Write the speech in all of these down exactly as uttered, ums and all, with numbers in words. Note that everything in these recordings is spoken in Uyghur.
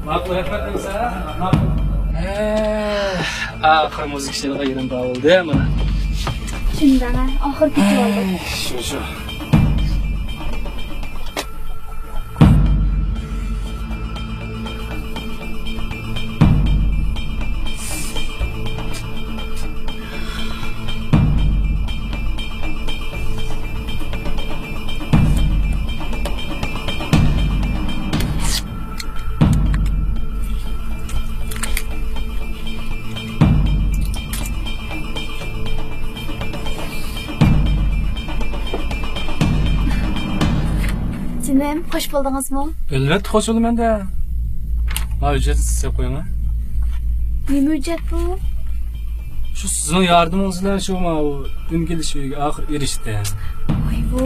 رەھمەت دەيسەن، ھە؟ ئاخىر مۇزىكا ئىشلىرىغا يېرىم بار بولدى مانا. شۇنداق، ئاخىر كېتىۋالدۇق. شۇ، شۇ. جېنىم، خوش بولدىڭىزمۇ؟ ئەلۋەتتە خوش بولىمەن-دە. ما ھۆججەتنى سىزىپ قويۇڭ ھە. نېمە ھۆججەت بۇ؟ شۇ سىزنىڭ ياردىمىڭىز بىلەن شۇ ما ئۇ ئۈنگىلىش ئۆيىگە ئاخىر ئېرىشتى. ۋاي بۇ،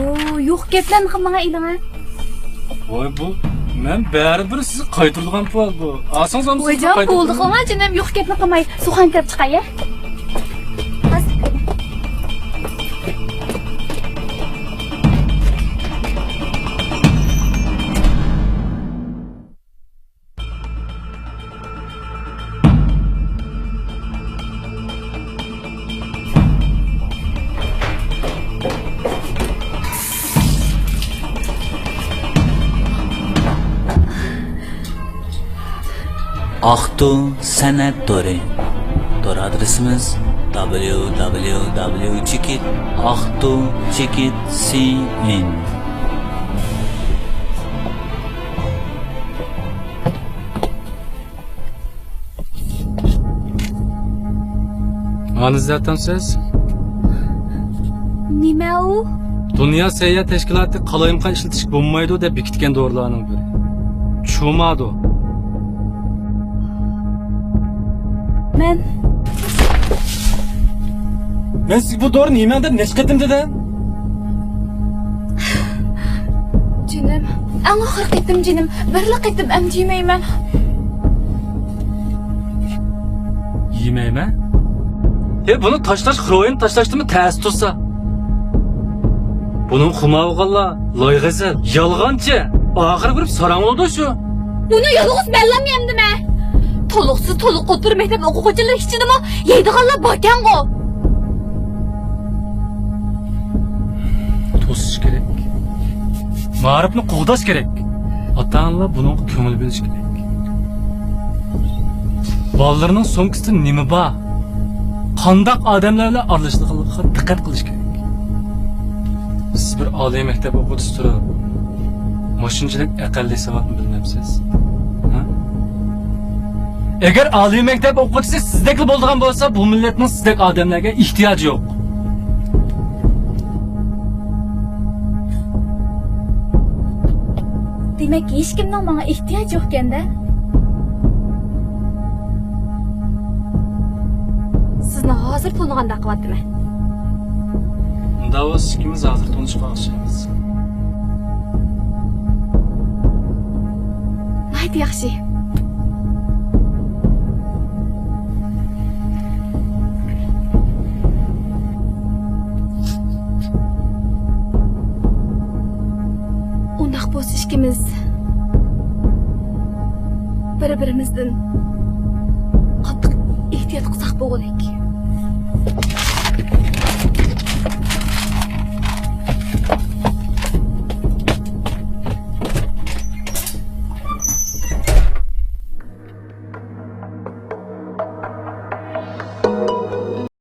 يوق گەپلەرنى قىلماڭ ئېلىڭە. ۋاي بۇ، مەن بەرىبىر سىزگە قايتۇرىدىغان پۇل بۇ. ئالسىڭىز ئالمىسىڭىز ۋايجان، قايتۇرىدىغان. بولدى قىلماڭ جېنىم، يوق گەپنى قىلماي. سۇخان كىرىپ چىقاي ھە. ئاقتۇ سەنئەت تورى. تور ئادرېسىمىز دابليۇ دابليۇ دابليۇ چېكىت ئاقتۇ چېكىت سى ئېن. مانا ئىزدەۋاتامسىز؟ نېمە ئۇ؟ دۇنيا سەھىيە تەشكىلاتى قالايمىقان ئىشلىتىشكە بولمايدۇ دەپ بېكىتكەن دورىلارنىڭ بىرى. چۇمادۇ. مەن. مەن سىزگە بۇ دورىنى يېمەڭ دەپ نەچچە قېتىم دېدىم؟ جېنىم، ئەڭ ئاخىرقى قېتىم جېنىم، بىرلا قېتىم ئەمدى يېمەيمەن. يېمەيمەن؟ ھە، بۇنى تاشلاش خىروئىن تاشلاشتىنمۇ تەس تۇرسا. بۇنىڭغا خۇمار بولغانلار لايغەزەل، يالغانچى، ئاخىرى بېرىپ ساراڭ بولىدۇ شۇ. بۇنى يالغۇز مەنلا يەمدىمەن. تولۇقسىز تولۇق ئوتتۇرا مەكتەپ ئوقۇغۇچىلىرى ئىچىدىمۇ يەيدىغانلار باركەنغۇ. توسۇش كېرەك. مائارىپنى قوغداش كېرەك. ئاتا-ئانىلار بۇنىڭغا كۆڭۈل بۆلۈشى كېرەك. بالىلىرىنىڭ سومكىسىدا نېمە بار؟ قانداق ئادەملەر بىلەن ئارىلىشىدىغانلىقىغا دىققەت قىلىش كېرەك. سىز بىر ئالىي مەكتەپ ئوقۇغۇچىسى تۇرۇپ، مۇشۇنچىلىك ئەقەللىي ساۋاتنى بىلمەمسىز؟ ھە؟ ئەگەر ئالىي مەكتەپ ئوقۇغۇچىسى سىزدەكلا بولىدىغان بولسا، بۇ مىللەتنىڭ سىزدەك ئادەملەرگە ئېھتىياجى يوق. دېمەك، ھېچكىمنىڭ ماڭا ئېھتىياجى يوقكەن-دە؟ سىزنى ھازىر تونۇغاندەك قىلىۋاتىمەن. ئۇنداق بولسا ئىككىمىز ھازىر تونۇشقان ئوخشايمىز. ناھايىتى ياخشى. ئۇنداق بولسا ئىككىمىز بىر-بىرىمىزدىن قاتتىق ئېھتىيات قىلساق بولغۇدەك.